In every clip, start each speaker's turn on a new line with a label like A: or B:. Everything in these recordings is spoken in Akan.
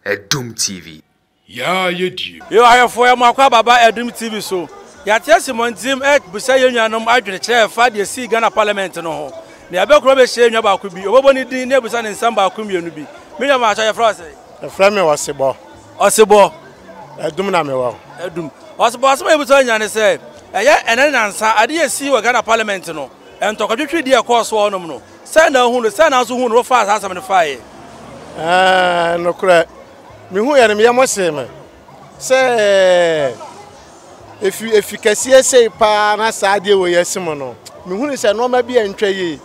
A: Adum TV.
B: Yaa yɛ die.
C: Yo ahwɛfoɔ yɛ mo akɔ aba ba Adum TV so. Yɛate asi mmɔnten rebisa yɛn nuanom adwenekyerɛ ɛfa deɛ ɛsii Ghana parliament no ho. Na yɛbɛ koro bɛhyia yɛn nua baako bi, ɔbɛbɔ ne din na yɛabisa ne nsɛm baako mmienu bi. Me nua Maakyɛ yɛfrɛ wo sɛn?
D: Yɛfrɛ me Ɔsebɔ.
C: Ɔsebɔ.
D: Adum na mewɔ.
C: Adum. Ɔsebɔ asɛm a yɛbisa nyinaa ne sɛ, ɛyɛ ɛnɛ ne nansa adeɛ a ɛsii wɔ Ghana parliament no, ntɔkwatwetwe deɛ ɛkɔɔ so wɔ hɔnom no, Sɛn na wohuu no? Sɛn na wo nso huu no? Wofaa saa asɛm no faeɛ?
D: Ɛɛ, nokorɛ, mehuiɛ no, me yam hyee me sɛ efi efi kɛseɛ sei paa na saa adeɛ wei asi mu no. Mehunu sɛ nneɛma bi antwa yie.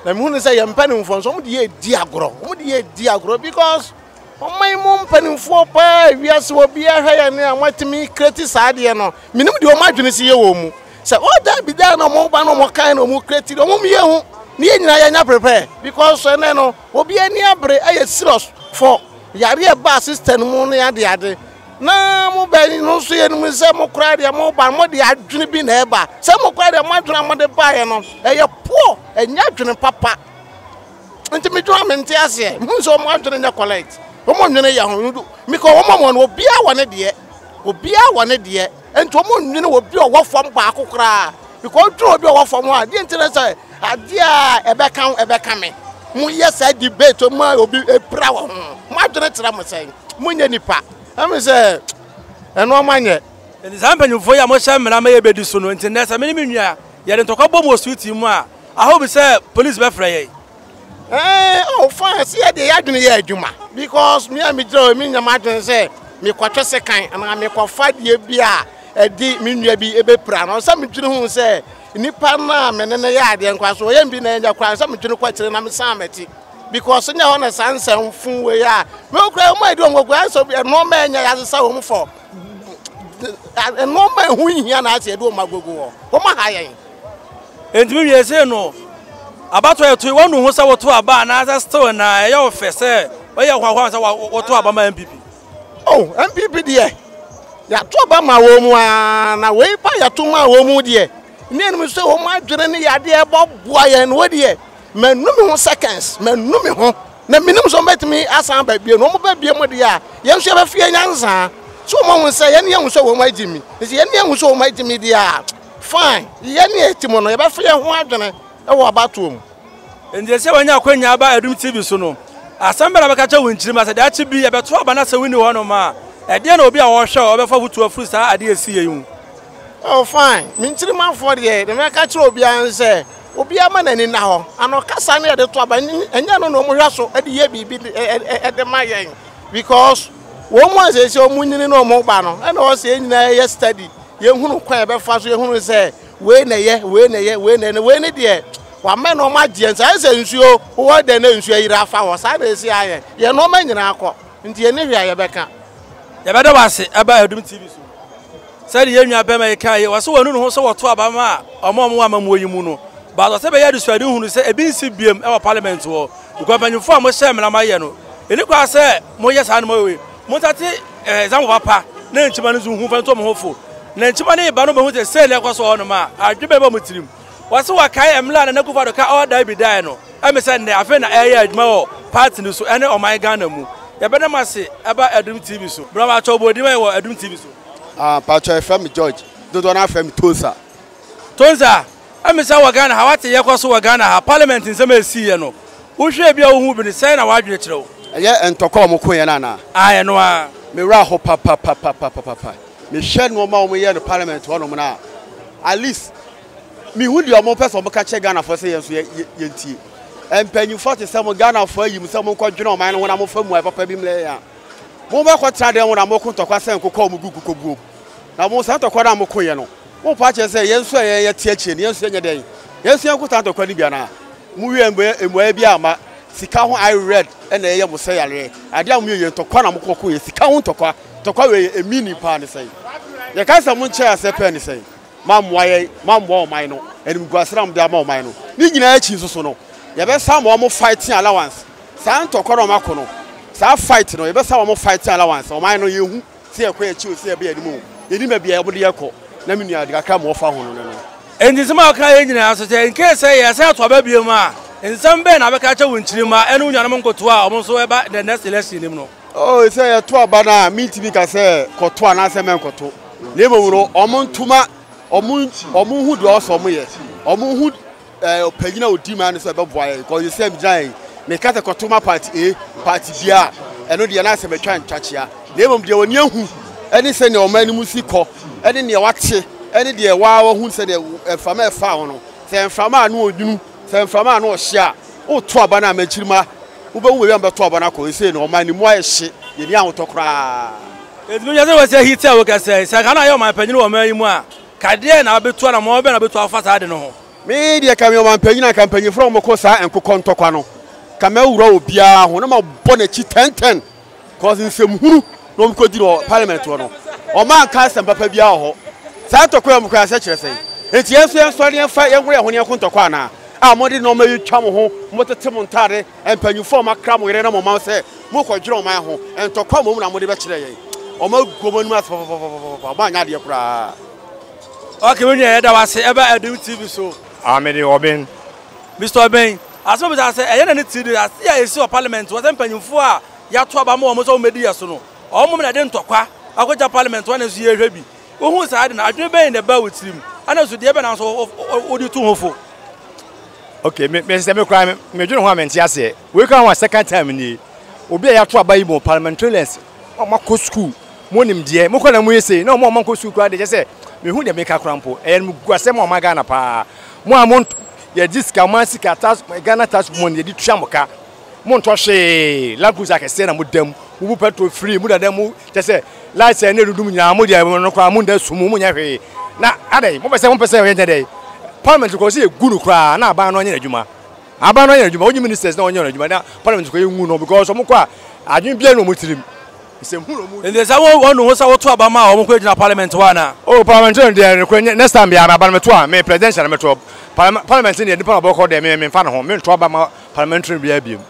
D: Na mehunu sɛ yɛn mpanimfoɔ nso, wɔde yɛ di agorɔ. Wɔde yɛ di agorɔ because Ɔman mu mpanimfoɔ paa wiase wɔ biara hwɛ yɛn a wɔatumi kreti saa adeɛ no menim deɛ wɔn adwene si yɛ wɔn mu sɛ oh daabi daa na wɔn ba na wɔn kan na wɔn kreti deɛ wɔn yɛ ho ne yɛn nyinaa yɛnya prepare because ɛnɛ no obi ani abere ɛyɛ serious for yareɛ baa system mu ne ade ade na mo bɛ no nso yɛ nim sɛ mo koraa deɛ mo ba mo de adwene bi na ɛba sɛ mo koraa deɛ mo adwene a mo de baeɛ no ɛyɛ poor ɛnyɛ adwene papa. Nti medwene a mente aseɛ. Mehu sɛ wɔn adwene nyɛ collect. Wɔn nwene yɛ ho. Mekɔ wɔn wɔn no obiara wɔ ne deɛ. Obiara wɔ ne deɛ. Nti wɔn nwene obi a ɔwɔ fam baako koraa. Because dwene obi a ɔwɔ fam a deɛ nti na sɛ adeɛ a ɛbɛka wo ɛbɛka me. Mo yɛ saa debate mo a obi epira wɔ ho. Mo adwene kyerɛ mo sɛn. Mo nyɛ nipa. Ɛmi sɛ ɛnoɔma nyɛ.
C: Nti saa mpanyinfoɔ yi a mohyɛ mmara ma yɛbɛdi so no nti nnɛ sɛ me ne me nua yɛde ntɔkwa bom wɔ street yi mu a Ahow bi sɛ police bɛfrɛ yɛn.
D: Eh, oh fine, sɛ yɛde yɛ adwene yɛ adwuma because me a megyina hɔ menya m'adwene sɛ mekɔtwe sekan anaa mekɔfa deɛ bi a ɛde me nua bi ɛbɛpira no sɛ medwene ho sɛ nipa no a me ne no yɛ adeɛ nkwa so ɔyɛ bi na ɛnyɛ koraa sɛ medwene kɔ akyire na mesan m'akyi because nyɛ hɔ na saa nsɛm fun wei a mekura wɔn a ɛdi wɔn kɔkɔ ayɛ sɛ nneɛma ɛnyɛ yɛasesa wɔn fɔ nneɛma ɛho nhia na asɛ yɛde wɔn agogo hɔ wɔn aha yɛn.
C: Enti me wie sei no, abatoɔ yɛto yi, wanu ho sɛ woto aba anaasɛ still na ɛyɛ wo fɛ sɛ wɔyɛ hoahoa sɛ woto aba ma NPP?
D: Oh, NPP deɛ, yɛato aba ma wɔn mu aa, na wei pa yɛto ma wɔn mu deɛ, ne yɛnim sɛ wɔn adwene ne yadeɛ bɔboa yɛn no deɛ, manu me ho seconds, manu me ho, na menim sɛ wɔbɛtumi asan aba bio, na wɔn ba bio mu deɛ a, yɛn nso yɛbɛfe yɛn nyansa, sɛ wɔn ahu sɛ yɛn yɛhu sɛ wɔn agye mi, nti yɛn yɛhu sɛ wɔn agye mi deɛ a, Fine, yɛn ne yɛte mu no, yɛbɛfa yɛn ho adwene wɔ abatoɔ mu.
C: Enti sɛ wanya akwanya aba Adum TV so no, asɛm bɛn na wobɛka akyerɛ wo nkyirimma sɛ daakye bi yɛbɛto aba na sɛ wonni hɔnom a, ɛdeɛn na obi a ɔrehwɛ wo ɔbɛfa afotuo afiri saa adeɛ a ɛsiiɛ yi mu?
D: Oh, fine. Me nkyirimmafoɔ deɛ, deɛ mɛka akyerɛ obiara ne sɛ, obiara ma n'ani nna hɔ. Ano kasa no yɛde to aba, ɛnyɛ ɛno na wɔhwɛ so de yɛ biribi de ma yɛn. Because wɔn mu a seesei wɔn nyini na wɔn ba no, ɛna ɔsɛ yɛn nyinaa yɛ study. Yɛhunu kwan a yɛbɛfa so, yɛhunu sɛ wei na ɛyɛ, wei na ɛyɛ, wei na ɛyɛ, wei ne deɛ wama nneɛma agyeɛ nsa ayɛ sɛ nsuo wowɔ dɛn na nsuo ayiri afa hɔ saa na ɛsi ayɛ yɛn nneɛma nyinaa kɔ nti yɛn ne hwee a yɛbɛka.
C: Yɛbɛda wo ase ɛba Adum TV so. Sɛdeɛ yɛn nua bɛrima yi kae yi, ɔse wanu ne ho sɛ wɔto aba ma wɔn a wɔwɔ amammuo yi mu no, but ɔsɛ bɛyɛ adesuade hunu sɛ ebi nsi biom wɔ parliament hɔ, because mpanyinfoɔ a mohyɛ mmara ma yɛ no, ɛni kwan sɛ moyɛ saa nneɛma wei. Monsate example papa na nkyima no nso hu fa nto mo ho fo. Na nkyima no reba no bɛhu sɛ sei na ɛkɔ so wɔ hɔnom a, adwene bɛba mo tirim. Wɔse wɔkae mmerɛ a Nana Akufo-Addo ka all die be die no, ɛme sɛ nnɛ afei na ɛreyɛ adwuma wɔ party no so ɛne ɔman Ghana mu. Yɛbɛda mo ase ɛba Adum TV so. Bra pakyɛw bɔ din ma yɛn wɔ Adum TV so.
E: Ah pakyɛw yɛfrɛ me George, dodoɔ no ara frɛ me Tonsa.
C: Tonsa, Ɛme sɛ wɔ Ghana ha wate yɛkɔ so wɔ Ghana ha parliament nsɛm a ɛsiiɛ no wohwɛɛ bi a wohuu bi no sɛn na w'adwene kyerɛ wo?
E: Ɛyɛ ntɔkwa a wɔkoeɛ no anaa?
C: Ae ɛno ara.
E: Me werɛ aho papapapapapa. Mehwɛ nnoɔma a wɔyɛɛ no parliament hɔ nom no a, at least mehu deɛ wɔpɛ sɛ wɔka kyerɛ Ghanafoɔ sɛ yɛn nso yɛntie. Mpanyinfoɔ te sɛ mo Ghanafoɔ ayi mo sɛ monkɔ dwene ɔman no ho na momfa mmuae papa bi mmrɛ yɛn a, mobɛkɔtena dɛn ho na moko ntɔkwa sɛ nkokɔ a wɔgu nkokɔbuom? Na mo saa ntɔkwa no a mokoeɛ no, Worepɛ akyerɛ sɛ yɛn nso a yɛn yɛte akyire no, yɛn nso yɛnyɛ dɛn? Yɛn nso yɛnko saa ntɔkwa no bi anaa? Mowie a mmuaeɛ biara amma. Sika ho eye red na ɛyɛ mo sɛ yareɛ. Adeɛ a moyɛ yɛ ntɔkwa na mokɔko yɛ, sika ho ntɔkwa. Ntɔkwa wei yɛ meaning paa ne sɛn? Yɛka sɛ monkyɛ aseɛ pɛɛ ne sɛn? Moammoa yɛn, moammoa ɔman no, animguase na mode ama ɔman no. Ne nyinaa akyi nso so no, yɛbɛsan ma wɔn fighting allowance. Saa ntɔkwa no a wɔako no, saa fight no, yɛbɛsan ma wɔn fighting allowance. Ɔman no, yɛnhu. Sɛ yɛkɔ yɛn akyi o, sɛ yɛba yɛn anim o, yɛnnim baabi a wɔde yɛn kɔ. Na me nua, ade kakra ma wɔfa ho no ne no.
C: Enti nsɛm a wɔka yɛ nyinaa nso, sɛ in case sɛ yɛsan ato aba biom a, nsɛm bɛn na wobɛka akyerɛ wo nkyirimma ne wo nuanom nkotoa a wɔn nso ɛba the next election no mu no?
E: Oh, sɛ yɛto aba no a, mentumi ka sɛ kɔto anaasɛ mɛnkɔto. Na mmom no, wɔn ntoma, wɔn wɔn hu deɛ ɔsɔ wɔn yɛ, wɔn hu ɛɛ ɔpanyin a odi man no sɛ ɛbɛboa yɛn. Kɔɔ sɛ gyina yɛn, meka sɛ kɔto ma party A, party B a, ɛno deɛ na asɛ matwa ntwakyea. Na mmom deɛ wɔn ahu ɛne sɛnea ɔman no mu si kɔ, ɛne nea wate, ɛne deɛ waa wahu sɛdeɛ mframa ɛfa ho no. Sɛ mframa a ano ɔnwunu, sɛ mframa a ano ɔhye a, woto aba no a mankyirima wobɛhu baabi a mobɛto aba no akɔ. Seesei no, ɔman no mu ayɛ hye, yɛnni ahotɔ koraa.
C: Enti mehwɛ sɛ wɔasi ahi te a woka sɛ, sɛ anka na ayɛ ɔman panyin wɔ ɔman yi mu a, ka deɛn na wobɛtu anammɔn bɛn na wobɛtu afa saa ade no ho?
E: Me deɛ ka meyɛ ɔman panyin a, nka mpanyimfoɔ a wɔkɔ saa nkokɔ ntɔkwa no, ka mɛwura obiara ho na mabɔ n'akyi tɛntɛn. Cause nsɛm hunu na wɔn kɔ di wɔ parliament hɔ no, wɔn anka asɛm papa biara wɔ hɔ. Saa ntɔkwa yi a wɔn kɔ asɛ kyerɛ sɛn? Nti yɛn nso yɛn sɔre yɛn fa yɛn ho yɛn ho ne yɛn ko ntɔkwa anaa? A mo de nneɛma yi twa mo ho, mo tete mo ntaade, mpanyinfoɔ a mo akra mo yere ne mo mma sɛ mo kɔ dwene ɔman ho, ntɔkwa mmom na mo de bɛkyerɛ yɛn. Wɔn agu wɔn anim ase papapapapa, wɔn anyɛ adeɛ koraa.
C: Okay, me nua yɛda wo ase ɛba Adum TV so.
A: Ah, me de Ɔben.
C: Mister Ɔben, asɛm a obisa sɛ ɛyɛ na ne tiri de ase a esi wɔ parliament wɔ sɛ mpanyinfoɔ a yɛato aba ama wɔn sɛ wɔmmɛdi yɛ so no, wɔn na ɛde ntɔkwa akɔgya parliament hɔ na nso yɛrehwɛ bi. Wohuu saa ade no, adwene bɛn na ɛbaa wo tirim? Ɛna nso deɛ bɛn na nso wode tu ho fo?
A: Okay, me me sɛ me koraa me dwene ho a mente aseɛ. Wei koraa ho a second time nie. Obi a yɛato aba yi mu parliamentarians, wɔn akɔ school, mo nim deɛ, mo kɔ na mo yɛ sei, na wɔn a wɔn ankɔ school koraa deɛ kyɛ sɛ mehu deɛ meka koraa mpo. Ɛyɛ no gu asɛm a wɔn Ghana paa. Mo a mo yɛgye sika, wɔn sika, tax, Ghana tax money yɛde tua mo ka. Montɔ hwee, Land Cruiser akɛseɛ na moda mu, mobu petrol free, mo dada mu, kyɛ sɛ light a ɛne ɛdudum nyinaa mo deɛ no koraa monda sum mu, monyɛ hwee. Na adɛn, mopɛ sɛ mompɛ sɛ yɛnyɛ dɛn? Parliament koraa sɛ yɛgu no koraa na aban no anyɛ n'adwuma. Aban no anyɛ n'adwuma, wonyi ministers na wɔnyɛ wɔn adwuma na parliament koraa yɛngu no because wɔn kɔ a adwene biara nni wɔn tirim. Nsɛm hunu na wɔn.
C: Nti sɛ wo wɔn ho sɛ woto aba ma wɔn kɔ gyina parliament hɔ anaa?
A: Oh parliament no deɛ nokorɛ next time biara aba no meto a me presidential na mɛto. Parliament deɛ nipa na ɔbɛkɔ deɛ me memfa ne ho mento aba ma Parliamentary biara biom.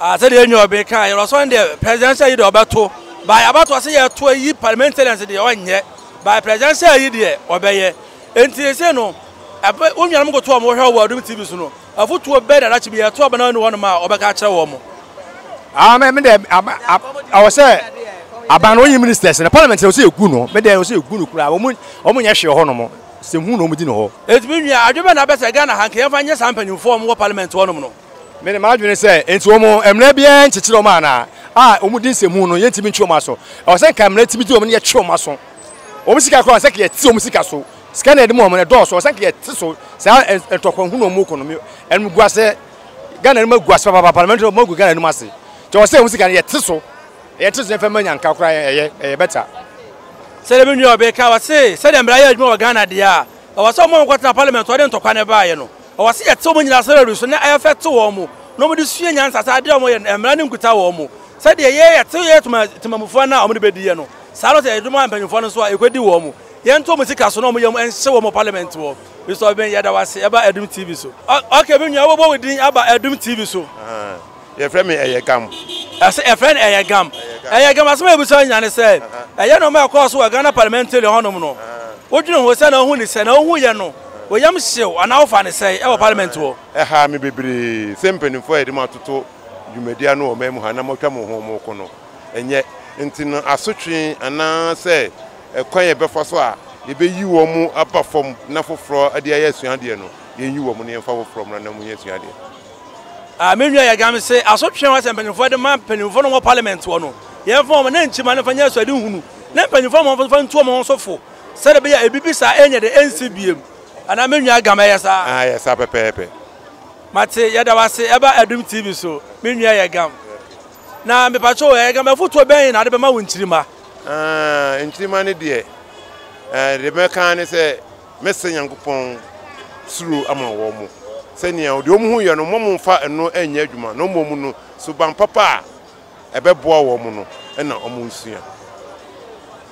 C: Ah sɛdeɛ yɛn nua ɔbɛn kaa yɛrɛ ɔsɔn deɛ presidential yi deɛ ɔbɛto by abatoɔ sɛ yɛto ayi parliamentarians deɛ ɔnyɛ by presidential yi deɛ ɔbɛyɛ nti ese no ɛbɛ wo nuanom koto a wɔhwɛ wɔ Adum TV so no afotuo bɛn na adakye bi yɛto aba na ɔne wɔn a ɔbɛka akyerɛ wɔn mo.
A: Ah me me deɛ aba awɔ sɛ aban no onyi ministers na parliament na ɔsɛ egu no me deɛ ɔsɛ egu no koraa wɔn wɔn nyɛ hwee wɔ hɔ nom. Sɛ hu na wɔn di no hɔ.
C: Enti me nua, adwene bɛn na abɛ sɛ Ghana ha nka yɛmfa nyɛ saa mpanyimfoɔ a wɔwɔ parliament hɔ nom no?
A: Me de m'adwene sɛ, enti wɔn mmara biara nkyekyere wɔn anaa? A wɔn di nsɛmhunu no, yɛntumi ntwe wɔn aso. Ɛwɔ sɛ nka mmara tumi di wɔn na yɛtwe wɔn aso. Wɔn sika koraa, ɛwɔ sɛ nka yɛte wɔn sika so. Sika na yɛde ma wɔn no, ɛdɔɔso. Ɛwɔ sɛ nka yɛte so. Saa ntɔkwa hunu a wɔn ko no, me ɛno gu ase. Ghana anim agu ase papaapa. Parliamentary wɔn agu Ghana anim ase. Nti ɛwɔ sɛ wɔn sika no yɛte so. Yɛte so yɛmfa mma nyanka koraa ɛyɛ ɛyɛ better.
C: Sɛdeɛ me nua Obey kae, ɔse sɛdeɛ mmara yɛ adwuma wɔ Ghana deɛ a, ɛwɔ sɛ wɔn a wɔkɔtena parliament wɔde ntɔkwa no baeɛ no, ɛwɔ sɛ yɛte wɔn nyinaa salary so na ɛfɛte wɔn na wɔde sua nyansa sɛ adeɛ a wɔyɛ no mmara no nkuta wɔn. Sɛdeɛ yɛ yɛte yɛ tema temamufoɔ no a wɔde bɛdiiɛ no, saa na sɛ yɛde ma mpanyinfoɔ no nso a ɛkɔdi wɔn. Yɛnto wɔn sika so na wɔn yam nhyɛ wɔn wɔ parliament hɔ. Mister Obeng, yɛda wo ase ɛba Adum TV so. Ok, me nua wobɛbɔ wo din aba Adum TV so.
B: Yɛfrɛ me Ɛyɛ Gam.
C: Ɛsɛ yɛfrɛ no Ɛyɛ Gam. Ɛyɛ Gam asɛm a yɛbisa nyinaa ne sɛ, ɛyɛ nneɛma a ɛkɔɔ so wɔ Ghana parliamentary hɔnom no, wodwene ho sɛ na wohu ne sɛ na wohu yɛ no, wo yam hyew anaa wofa ne sɛn ɛwɔ parliament hɔ?
B: Ɛhaa me bebree sɛ mpanimfoɔ a yɛde mo atoto dwumadi ano wɔ ɔman mu ha na moatwa mo ho moko no, ɛnyɛ. Nti no asotwe anaa sɛ ɛkwan a yɛbɛfa so a yɛbɛyi wɔn aba fam na foforɔ de ayɛ asuadeɛ no, yɛnyi wɔn na yɛmfa foforɔ mmra na wɔnyɛ asuadeɛ.
C: Ah, me nua Yagame se asotwe a wɔsɛ mpanyimfoɔ de ma mpanyimfoɔ no wɔ parliament hɔ no, yɛmfa wɔn na nkyima no mfa nyɛ asuade hunu, na mpanyimfoɔ no mfa ntu wɔn ho so fo, sɛdeɛ ɛbɛyɛ a ebibi saa ɛnyɛ de ɛnsi biem. Anaa me nua Agame ɛyɛ saa?
B: Ah, ɛyɛ saa pɛpɛɛpɛ.
C: Mate, yɛda wo ase ɛba Adum TV so, me nua Yagam. Na mepakyɛ o, Yagam afotuo bɛn na ade bɛma wo nkyirimma?
B: Ah, nkyirimma no deɛ, eh, deɛ mɛka ara ne sɛ, Mɛsrɛ Nyankopɔn suro ama wɔn, sɛnea deɛ wɔn ho yɛ no, mma wɔmmfa ɛno nnyɛ adwuma, na mmom no, suban papa a ɛbɛboa wɔn no na wɔnsua.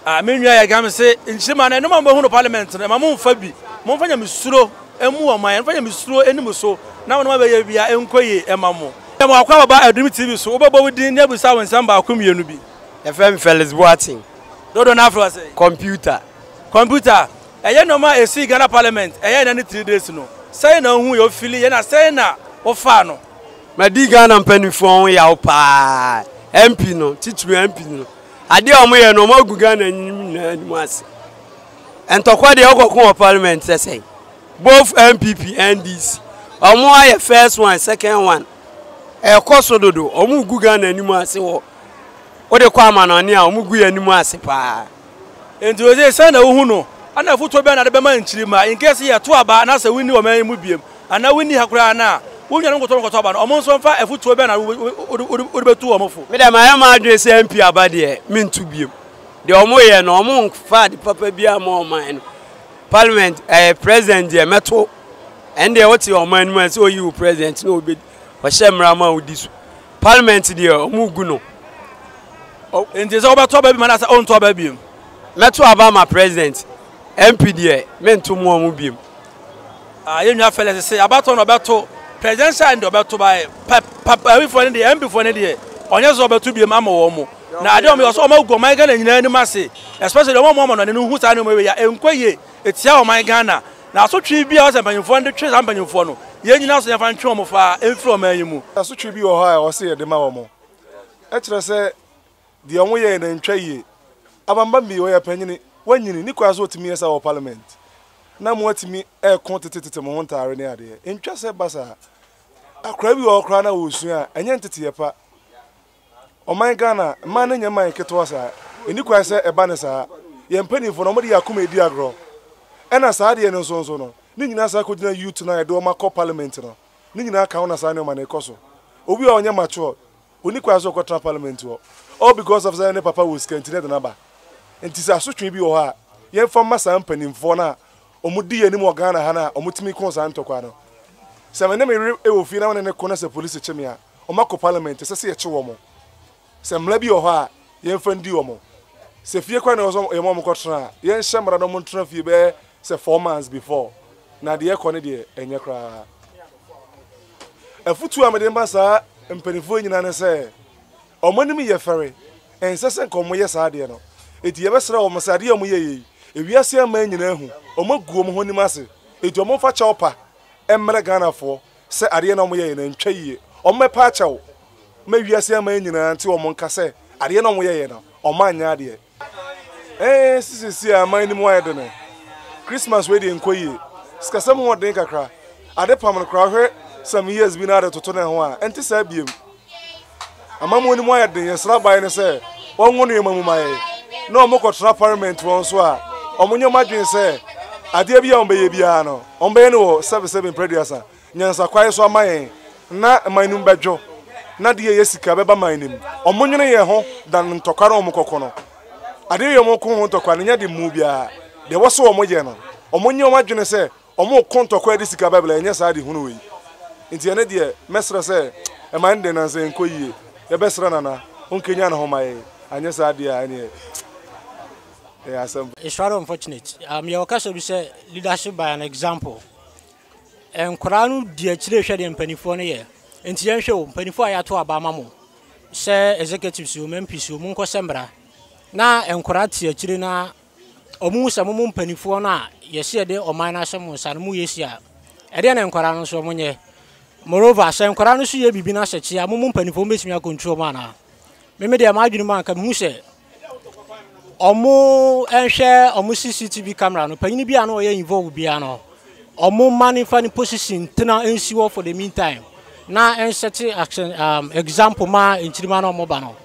C: Ah, me nua Yagame se, Nkyirima no, ɛno ma mobɛhu no parliament no, ɛma momfa bi, momfa nyamesuro mmu ɔman, momfa nyamesuro nni mo so, na mo nneɛma bɛyɛ bia ɛnkɔ yie ɛma mo. Yɛma wo akwaaba ba Adum TV so, wobɛbɔ wo din na abisa wo nsɛm baako mmienu bi.
F: Yɛfrɛ me Felix Boateng.
C: Dodo no afrɛ wo sɛn?
F: Computer.
C: Computer, Ɛyɛ nnoɔma a ɛsii Ghana parliament ɛyɛ nna ne 3 days no, sɛn na wohu yɛ, wo feeli yɛ na sɛn na wo faa no?
F: Madi Ghana mpaninfoɔ ho yaw paa. MP no, titiri MP no. Adeɛ a wɔyɛ no, wɔagu Ghana anim nyinaa anim ase. Ntɔkwa deɛ ɔkɔko wɔ parliament sɛ sɛn. Both NPP, NDC. Wɔn ayɛ first one, second one. Ɛkɔ so dodo. Wɔn gu Ghana anim ase wɔ. Wode kɔ amanɔne a, wɔn gu yɛn anim ase paa.
C: Enti ose, Sɛn na wuhu no? Ɛna afotuo bɛn na wode bɛma nkyirimma in case yɛto aba na sɛ wonni ɔman yi mu biom anaa wonni ha koraa no a, wo nuanom nkɔtɔ nkɔtɔ aba no, wɔn nso mfa afotuo bɛn na wode bɛtu wɔn fo?
F: Me deɛ mayɛ m'adwene sɛ MP aba deɛ mentu biom. Deɛ wɔn yɛ no wɔn nfa ade papa biara mma ɔman no. Parliament ɛɛ eh, president deɛ mɛto. Ɛn deɛ wote ɔman no mu a sɛ oyi wo president na obi ɔhyɛ mmara ma wodi so. Parliament deɛ wɔn gu no.
C: Nti sɛ wobɛto aba bi ma na sɛ wonto aba biom?
F: Mɛto aba ma president. MP deɛ mento mu wɔn biom.
C: Ah, yɛn nua Felix se abatoɔ na ɔbɛto presidential deɛ ɔbɛto ba pa pa awifoɔ no deɛ MP foɔ no deɛ ɔnyɛ sɛ ɔbɛto biom ama wɔn mo. Na adeɛ wɔn yɛ ɔsɛ wɔn agu ɔman Ghana nyinaa anim ase especially wɔn a wɔn amannɔne no hu saa nneɛma wei a ɛnkɔ yie ɛtia ɔman Ghana. Na asotwe bi a ɔsɛ mpanyinfoɔ no de twe saa mpanyinfoɔ no yɛn nyinaa so yɛmfa ntwe wɔn faa mfiri ɔman yi mu.
G: Asotwe bi wɔ hɔ a ɛwɔ sɛ yɛde ma wɔn. Ɛkyerɛ sɛ deɛ wɔn yɛɛ no ntwa yie. Abamba Mbi ɔyɛ panyini, wanyini, ne kwan so ɔtumi yɛ saa wɔ parliament na mo atumi ɛko tetetete mo ho ntaare ne adeɛ. Ntwa sɛ ba saa. Akwadaa bi wɔ hɔ koraa na ɔresua a, ɛnyɛ nteteyɛ pa. Ɔman Ghana, mmaa no nyɛ man ketewa saa. Ɛnni kwan sɛ ɛba no saa. Yɛn mpanimfoɔ no, wɔde yɛn akoma redi agorɔ. Ɛna saa adeɛ no nso nso no, ne nyinaa san kɔgyina youth no a yɛde wɔn akɔ parliament no. Ne nyinaa ka ho na saa nneɛma no rekɔ so. Obi a ɔnyɛ mature, ɔnni kwan sɛ ɔkɔtena parliament hɔ. All because of sɛ ne papa wɔ sika nti na ɛde no aba. Nti sɛ asotwe bi wɔ hɔ a, yɛmfa mma saa mpanimfoɔ no a wɔdi yɛn anim wɔ Ghana ha no a wɔtumi ko saa ntɔkwa no. Sɛ me ne me yere wɔ fie na me ne no ko na sɛ polisi kye me a, wɔakɔ parliament, ɛsɛ sɛ yɛkye wɔn. Sɛ mmara bi wɔ hɔ a, yɛmfa ndi wɔn. Sɛ fie koraa na ɛwɔ sɛ yɛma wɔn kɔtena a, yɛnhyɛ mmara na wɔntena fie bɛyɛ sɛ 4 months before. Na deɛ ɛkɔ no deɛ, ɛnyɛ koraa. Afotuo a mede ma saa mpanimfoɔ nyinaa ne sɛ, wɔn anim yɛ fɛre. Ɛnsɛ sɛ nka wɔyɛ saa adeɛ no. Enti yɛbɛsrɛ wɔn sɛ adeɛ a wɔyɛeɛ yi, ewiase aman nyinaa ahu. Wɔagu wɔn ho anim ase. Enti wɔmfa kyɛw pa mmrɛ Ghanafoɔ sɛ adeɛ no a wɔyɛeɛ no antwa yie. Wɔmmɛpa akyɛw ma wiase aman nyinaa nte wɔn nka sɛ adeɛ no a wɔyɛeɛ no, wɔanyɛ adeɛ. Ɛɛ sisiesie a aman no mu ayɛ dene. Christmas wei deɛ nkɔ yie. Sikasɛm ho ɔden kakra. Ade pam no koraa wohwɛ some years bi na ade toto ne ho a, ɛnte saa biem. Amammuo no mu ayɛ den. Yɛsrɛ aban no sɛ wɔnwo nneɛma mu ma yɛn. Na wɔkɔtena parliament hɔ nso a, wɔnyɛ wɔn adwene sɛ adeɛ bi a wɔbɛyɛ biara no, wɔbɛyɛ no wɔ sɛbesɛbe mprɛduasa nyansakwan so ama yɛn na man no mu bɛdwo na deɛ ɛyɛ sika bɛba man no mu. Wɔnwene yɛn ho dan ntɔkwa na wɔkɔko no. Adeɛ yɛ wɔn ko ho ntɔkwa no nyɛ de mu biara. Deɛ ɛwɔ sɛ wɔyɛ no, wɔnyɛ wɔn adwene sɛ wɔreko ntɔkwa de sika bɛbrɛ, ɛnyɛ saa de hunu wei. Nti ɛno deɛ mɛsrɛ sɛ ɛma no de nansa ɛnkɔ yie. Yɛbɛsrɛ Nana ɔnkanyan ne ho ma yɛn, anyɛ saa deɛ a ɛneɛ ɛyɛ asɛm.
H: It's rather unfortunate. Yɛwɔ kasa bi sɛ leadership by an example. Nkwadaa no di akyire hwɛ deɛ mpanimfoɔ no yɛ. Nti yɛnhwɛ o, mpanimfoɔ a yɛato aba ama mo sɛ executives o, MPs o, monkɔ sɛ mmara. Na nkwadaa te akyire na wɔhu sɛ mo mo mpanimfoɔ no a yɛsi yɛde ɔman no ahyɛ mo nsa no moyɛ si a, ɛdeɛ na nkwadaa no nso wɔnyɛ. Moreover, sɛ nkwadaa no nso yɛ biribi no ahyɛ kye a, mo mo mpanimfoɔ mobɛtumi acontrol wɔn anaa? Me me deɛ m'adwene mu anka mehu sɛ ɔmo nhwɛ ɔmo CCTV camera no panyin bi a na ɔyɛ involve biara no ɔmo ma ne nfa ne position ntena nsi hɔ for the meantime na ɛnsɛte action example ma nkyirima na ɔmo ba no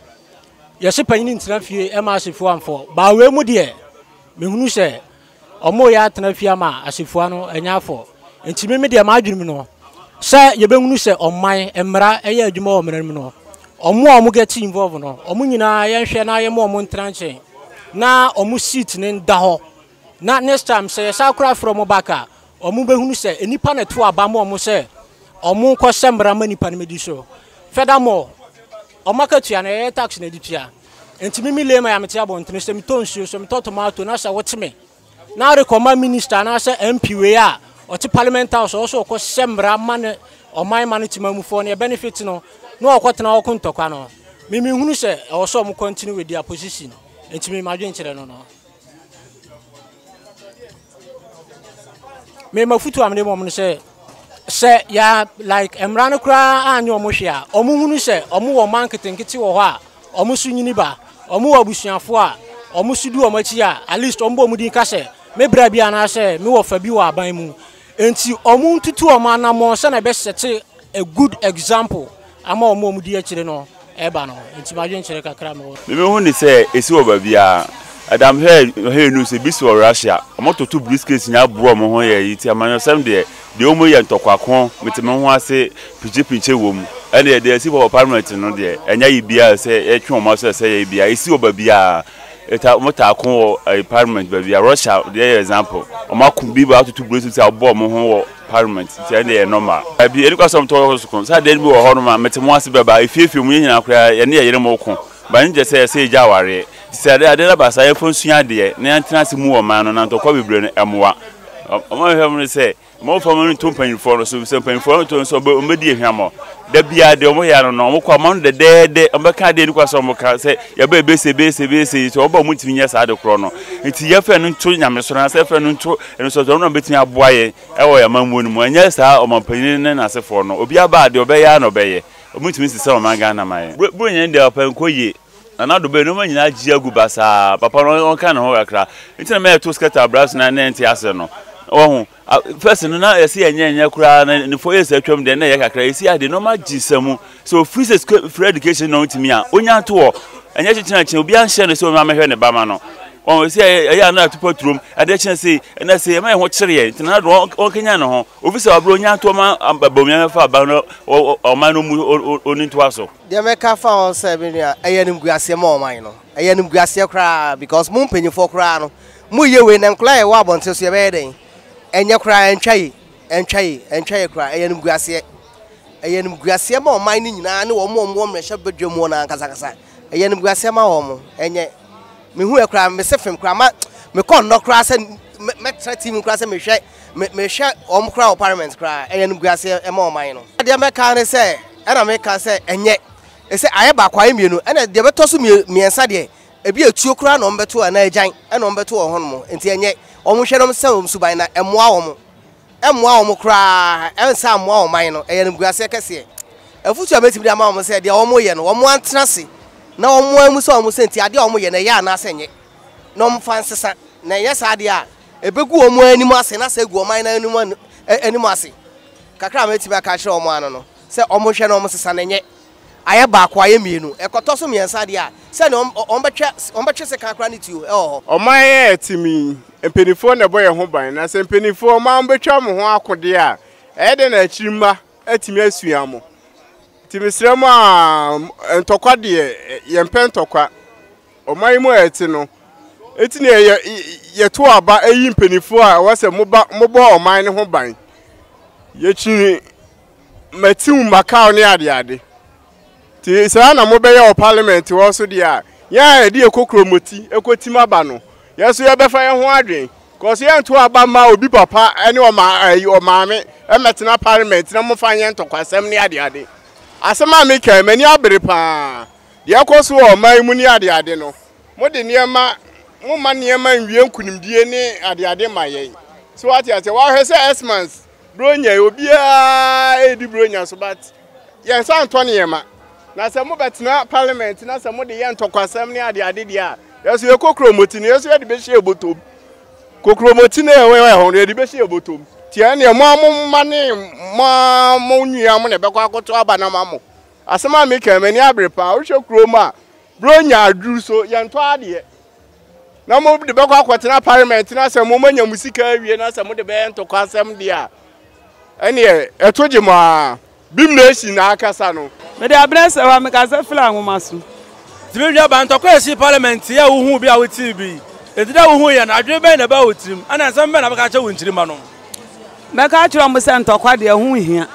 H: yɛse panyin ntena fie ɛma asefua mfɔ baawei mu deɛ mehunu sɛ Ɔmo yɛ atena fie ama asefua no anya afɔ. Nti me me deɛ m'adwene mu no, sɛ yɛbɛhunu sɛ ɔman, mmara ɛyɛ adwuma wɔ mmara no mu no, ɔmo a ɔmo get involve no, ɔmo nyinaa yɛnhwɛ na yɛma ɔmo ntena nkyɛn na ɔmo seat no nda hɔ. Na next time sɛ yɛsan koraa frɛ ɔmo back a, ɔmo bɛhunu sɛ nnipa na ɛto aba ma ɔmo sɛ ɔmo nkɔ hyɛ mmara ma nnipa no mɛdi so. Furthermore, ɔmo akatua no ɛyɛ tax na ɛde tua. Nti me me layman a mete abɔntene sɛ metɔ nsuo sɛ metɔ tomato na sɛ wote me na rekɔma minister anaasɛ MP wei a ɔte parliament house ɔwɔ sɛ ɔkɔ hyɛ mmara ma ne ɔman ma no temamufoɔ no benefit no na ɔkɔtena ɔko ntɔkwa no me mehunu sɛ ɛwɔ sɛ ɔmo continue with their position. Nti me madwenkyerɛ no no. Me mafutu a mede ma ɔmo no sɛ sɛ ya like mmara no koraa anyɛ ɔmo hwee a ɔmo hunu sɛ ɔmo wɔ ɔman nketenkete wɔ hɔ a. wɔn nso nyini ba. Wɔn wɔ abusuafoɔ a wɔn nso di wɔn akyi a at least wɔn bɔ wɔn din ka sɛ me bra bi anaasɛ me wɔfa bi wɔ aban mu. Enti wɔn ntutu wɔn anammɔn sɛnea ɛbɛ sɛte a good example ama wɔn a wɔdi akyire no ɛreba no. Enti m'adwenkyerɛ kakra a mewɔ.
I: Me mehu ne sɛ esi wɔ baabiara. Ɛda mehwɛ mehwɛ news ebi si wɔ Russia. Ɔmo toto briefcase nyinaa bu ɔmo ho yɛ yi ti amanyɔsɛm deɛ deɛ ɔmo yɛ ntɔkwako mete me ho ase pinkye pinkye wɔ mu. Ɛnneɛ deɛ esi wɔ parliament no deɛ ɛnyɛ yi biara sɛ yɛtwe wɔn aso ɛsɛ yɛ biara esi wɔ baabiara. Eta ɔmo taa ko wɔ ɛyi parliament baabiara Russia deɛ yɛ example ɔmo ako bi ba atoto briefcase abɔ ɔmo ho wɔ parliament nti ɛnde ɛyɛ normal. Dabi ɛni kwa sɛ ɔmo tɔ so ko sɛ adeɛ no bi wɔ hɔ nom a mete mo ase bɛba efiefie mu yɛn nyinaa koraa yɛne yɛ yere mo ko ba ne gyɛ sɛ ɛsɛ yɛgya awareɛ nti sɛ adeɛ adeɛ no ba saa yɛmfa nsua adeɛ na yɛntena ase mu wɔ man no na ntɔkwa bebree no ɛmoa ɔmo ahwɛ mo no sɛ mo fa mo nto mpanyinfoɔ no so sɛ mpanyinfoɔ no to nso ɔmo bɛdi ehwamɔ da biara deɛ ɔmo yɛ ano no ɔmo kɔ ɔmo ano dɛdɛɛdɛ ɔmo bɛka adeɛ ɛni kwa sɛ ɔmo ka sɛ yɛbɛ ebese ebese ebese yi sɛ ɔba ɔmo ntumi nyɛ saa de korɔ no nti yɛfɛ no nto nyame so na sɛ yɛfɛ no nto ɛno so ɔno na ɔbɛtumi aboa yɛn Ɛwɔ yɛn amammuo no mu. Ɛnyɛ saa ɔmanpanin ne n'asefoɔ no. Obiara ba a, deɛ ɔbɛyɛ ara na ɔbɛyɛ. Wɔntumi nsesa ɔman Ghana ma yɛn. Buronya no deɛ ɔpɛ nkɔ yie. Nana Addo bɛyɛ nneɛma nyinaa agye agu basaa. Papa no ɔnka ne ho kakra. Nti na mɛto skirt abira so na na ɛnte ase no. Wahu? First no na yɛse yɛnyɛ nyɛ koraa na ne 4 years atwam deɛ na ɛyɛ kakra. Yɛsi ade nneɛma gye nsa mu. Sɛ ofiri sɛ sukuu free education na ɔntumi a, onya nto hɔ. Ɛnyɛ kyekyere akyɛn, obiara nhyɛ no sɛ ɔmmra mmɛhwɛ ne ba ma no. Wɔn sɛ ɛyɛ a na atupa turom, adeɛ kyɛn sei, ɛna sei, ɛma yɛn ho kyere yɛn. Nti Nana Addo ɔnkanyan ne ho. Ofi sɛ ɔbrɛ onya nto ɔma Bawumia mɛfa aba no ɔman no mu ɔni ntoa so.
J: Deɛ mɛka afa ho sɛ me nua, ɛyɛ animguaseɛ ma ɔman no. Ɛyɛ animguaseɛ koraa because mo mpanyinfoɔ koraa no, moyɛ wei na nkwadaa a yɛwɔ abɔnten so yɛbɛyɛ dɛn? Ɛnyɛ koraa, ɛntwa yie, ɛntwa yie, ɛntwa yie koraa, ɛyɛ animguaseɛ. Ɛyɛ animguaseɛ ma ɔman no nyinaa ne wɔn a wɔwɔ mmarahyɛbadwa mu no ankasakasa. Ɛyɛ animguaseɛ ma wɔn. Ɛnyɛ. Mehu ɛ koraa, mese fem koraa, ma mekɔ nnɔ koraa sɛ mɛtena TV koraa sɛ mehwɛ mehwɛ wɔn koraa wɔ parliament koraa. Ɛyɛ animguaseɛ ɛma ɔman no. Deɛ mɛka ne sɛ, ɛna meka sɛ ɛnyɛ. Ɛsɛ ayɛ baako ayɛ mmienu, ɛna deɛ bɛtɔ so mmiɛnsa deɛ, ebi etuo koraa na wɔn bɛto anaa agyan ɛna wɔn bɛto wɔ hɔnom. Nti ɛnyɛ. Wɔn hwɛ na wɔn sesa wɔn suban na ɛmmoa wɔn. Ɛmmoa wɔn koraa, ɛnsan mmoa ɔman no. Ɛyɛ animguaseɛ kɛseɛ. Afotuo a mɛtumi de ama wɔn sɛ, deɛ wɔyɛ no, wɔn antena ase na wɔn ammisa wɔn sɛ nti adeɛ a wɔyɛ no ɛyɛ anaasɛ ɛnyɛ, na wɔmfa nsesa. Na ɛnyɛ saa deɛ a, ɛbɛgu wɔn anim ase na asɛ agu ɔman no anim anim ase. Kakra a mɛtumi aka akyerɛ wɔn ano no, sɛ wɔnhwɛ na wɔnsesa no ɛnyɛ. Ayɛ baako, ayɛ mmienu, ɛkɔtɔ so mmiɛnsa deɛ a, sɛdeɛ wɔbɛtwa, wɔbɛtwe sekan koraa ne tuo wɔ hɔ.
D: Ɔman a yɛte mu yi, mpanimfoɔ na ɛbɔ yɛn ho ban, na sɛ mpanimfoɔ ma mobɛtwa mo ho ako deɛ a, ɛyɛ dɛn na akyiri mma atumi asua mo? Nti mesrɛ mo a, ntɔkwa deɛ, yɛmpɛ ntɔkwa. Ɔman yi mu a yɛte no, enti na yɛ, yɛto aba yi mpanimfoɔ a ɛwɔ sɛ moba, mobɔ ɔman no ho ban. Yɛkyini Matiw Macau ne adeade. Nti saa na mobɛyɛ wɔ parliament hɔ so deɛ a, yɛn a yɛde yɛn kokromoti kɔtim aba no, yɛn nso yɛbɛfa yɛn ho adwen. Cause yɛnto aba mma obi papa ne ɔma ayi ɔmaame mmɛtena parliament na momfa nyɛ ntɔkwasɛm ne adeade. Asɛm a meka yi, m'ani abere paa. Deɛ ɛkɔ so wɔ ɔman yi mu ne adeade no, mode nneɛma, momma nneɛma nwie nkunimdie ne adeade mma yɛn. So wate aseɛ? Wahwɛ sɛ Xmas Bronya yi obiara redi bronya so but yɛn nsa ntɔ nneɛma. Na sɛ mobɛtena parliament na sɛ mode yɛ ntɔkwasɛm ne ade ade deɛ a, yɛn nso yɛkɔ kuromoti no yɛn nso yɛde bɛhyɛ yɛn bɔtɔm. Kokuromoti no ɛwɔ yɛn ho no yɛde bɛhyɛ yɛn bɔtɔm. Nti ɛnneɛ mo ara mo mma ne mo ara mo nua mo na ɛbɛkɔ akɔto aba no ama mo. Asɛm a meka yi m'ani abere paa. Wohwɛ kurom a bronya aduru so yɛntɔ adeɛ. na mo de bɛkɔ akɔtena parliament na sɛ mo manya mo sika awie na sɛ mo de bɛyɛ ntɔkwasɛm deɛ a ɛneɛ ɛto gye mo a bim nation na akasa no.
K: Mede abrɛ sɛ wa mekasa firi anwoma so.
C: Nti me nua baa ntɔkwa a esii parliament yi a wohuu bi a wotee bi yi, enti dɛ wohuu yɛ no, adwene bɛn na ɛbaa wo tirim, ɛna nsɛm bɛn na wobɛka akyerɛ wo nkyirimma nom?
K: Mɛka akyerɛ wɔn sɛ ntɔkwa deɛ ɛho nhia.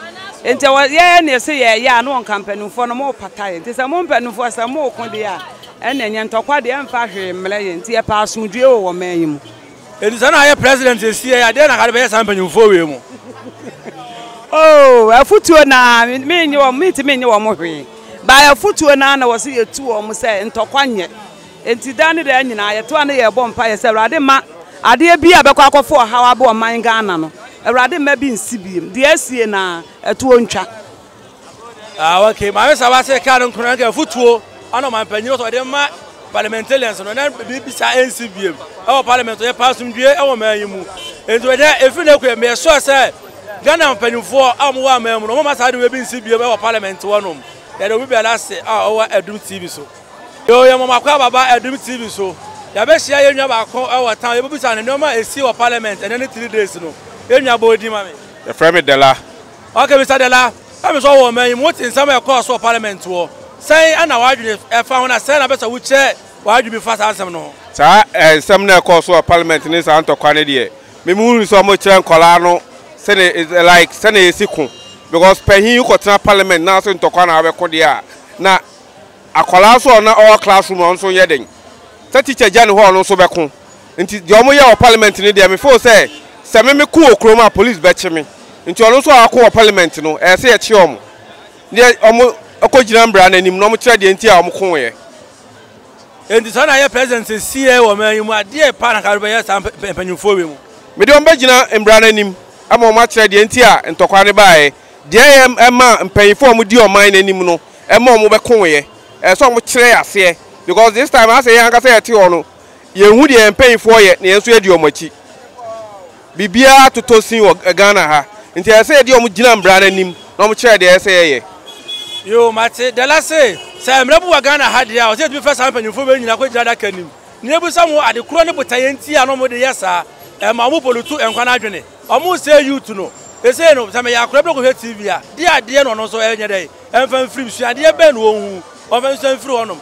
K: Nti ɛwɔ yɛyɛ neɛ sɛ yɛyɛ a na wɔn mpanimfoɔ no mopata yɛn. Nti sɛ mo mpanimfoɔ sɛ moko deɛ a ɛnna ɛnyɛ ntɔkwa deɛ ɛmfa hwee mmrɛ yɛn. Nti yɛpɛ asomdwoeɛ wɔ ɔman yi mu.
C: Enti sɛ na ayɛ president seesei yi a, deɛn na anka wode bɛyɛ saa mpanyimfoɔ wei mu?
K: Oh, afutuo na menye wɔn, mentumi nye wɔn hwee. Ba afutuo na na wɔsɛ yɛtu wɔn sɛ ntɔkwa nyɛ. Enti daa ne daa nyinaa yɛto a na yɛrebɔ mpaeɛ sɛ Awurade mma adeɛ bi a ɛbɛkɔ akɔfa ɔhaw aba ɔman Ghana no, Awurade mma bi nsi biom. Deɛ asie no ara, ɛtoɔ ntwa.
C: Ah, okay. Maame Sawa sɛ kaa no nkono anka afutuo. Ana ɔmanpanyin wɔ sɛ ɔde ma parliamentarians no na biribi saa ɛnsi biem ɛwɔ parliament yɛpɛ asomdwie ɛwɔ man yi mu. Enti wɔde ɛfiri no akɔ meyɛ sure sɛ Ghana mpanyinfoɔ a wɔwɔ aman mu no wɔmma saa adeɛ bi nsi biem ɛwɔ parliament hɔnom. Yɛde obi biara ase a ɔwɔ Adum TV so. Yoo yɛn mɔmakɔ ababa Adum TV so. Yɛabɛhyia yɛn nua baako ɛwɔ town yɛbɛbisa no nneɛma a ɛsi wɔ parliament ɛnɛ ne 3 days no. Yɛn nua bɔ odin ma me.
L: Yɛfrɛ me Dela.
C: Okay Mister Dela, ɛmi sɛ ɔwɔ ɔman yi mu, wote nsɛm a ɛkɔɔ so wɔ parliament hɔ. Sɛn ɛna w'adwene ɛfa ho na sɛn na bɛsɛ wokyerɛ w'adwene bi fa saa nsɛm no ho?
L: Saa nsɛm no a ɛkɔɔ so wɔ parliament ne saa ntɔkwa no deɛ, me me hunu sɛ wɔkyerɛ nkwadaa no sɛne like sɛne yɛsi ko because panyin wokɔtena parliament na ase ntɔkwa na wabɛko deɛ a na akwadaa nso a ɔna ɔwɔ classroom a ɔno nso nyɛ den sɛ teacher gya ne hɔ a ɔno nso bɛko nti deɛ wɔyɛ wɔ parliament no deɛ me feel sɛ sɛ me me ko wɔ kurom a police bɛkye me nti ɔno nso a wako wɔ parliament no ɛyɛ sɛ yɛkye wɔn deɛ wɔn kɔ gyina mbra no anim na wɔn kyerɛ deɛ nti a wɔn ko yɛ.
C: Enti saa na ayɛ president sesiɛ wɔ ɔman yi mu adeɛ pa na nka bɛyɛ saa mpanyinfoɔ wei mu.
L: Mede wɔn bɛgyina mbra no anim ama wɔn akyerɛ deɛ nti a ntɔkwa no baeɛ, deɛ ɛyɛ ɛma mpanyinfoɔ a wɔdi ɔman no anim no ɛma wɔn bɛkoeɛ, ɛsɛ sɛ wɔn kyerɛ aseɛ because this time asɛ yɛn ankasa yɛte hɔ no yɛnhu deɛ yɛn mpanyinfoɔ yɛ na yɛn nso yɛdi wɔn akyi. Biribiara totɔ sin wɔ Ghana ha nti ɛsɛ sɛ yɛde wɔn gyina mbra no anim na wɔn kyerɛ deɛ ɛsɛ sɛ yɛyɛ.
C: Yoo mate, Dela se sɛ mmara bi wɔ Ghana ha deɛ a ɔsɛ yɛtumi frɛ saa mpanyinfoɔ wei nyinaa kɔgyina adaka anim na yɛbisa wɔn ade korɔ ne botaeɛ nti a na wɔn de yɛ saa, ɛma wɔn polutu nkwa no adwene, wɔn sɛe youth no, sesei no sɛ meyɛ akora bi na ɔkɔhwɛ TV a, deɛ adeɛ na ɔno nso ɛnyɛ dɛn ɛmfa mfiri mu, suadeɛ bɛn na ɔhu, ɔmfa nsua mfiri hɔnom.